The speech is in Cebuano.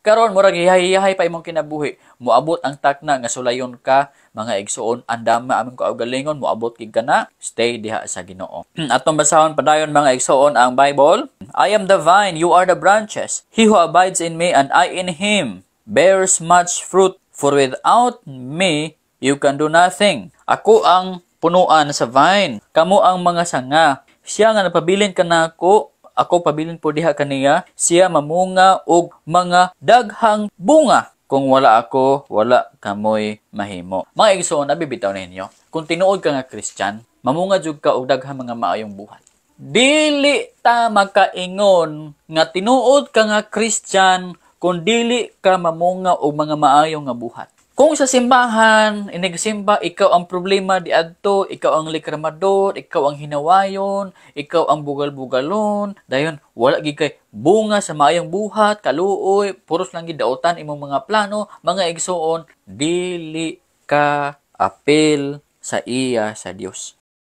Karon murag hiyahay pa imong kinabuhi. Moabot ang takna nga sulayon ka, mga igsuon, andama among kaugalingon, moabot gid ka na, stay diha sa Ginoo. Atong basahon padayon, mga igsuon, ang Bible. "I am the vine, you are the branches. He who abides in me and I in him bears much fruit, for without me you can do nothing." Ako ang punuan sa vine. Kamo ang mga sanga. Siya nga napabilin kanako, ako pabilin po diha kaniya, siya mamunga og mga daghang bunga. Kung wala ako, wala kamoy mahimo. Mga igsoon, nabibitaw ninyo. Kung tinuod ka nga Christian, mamunga jud ka og daghang mga maayong buhat. Dili ta makaingon nga tinuod ka nga Christian kung dili ka mamunga og mga maayong nga buhat. Kung sa simbahan, inigsimba, ikaw ang problema di adto, ikaw ang reklamador, ikaw ang hinawayon, ikaw ang bugal-bugalon, dayon wala gid kay bunga sa maayong buhat, kaluoy, puros lang gid daotan imong mga plano, mga igsuon, dili ka apil sa iya sa Dios.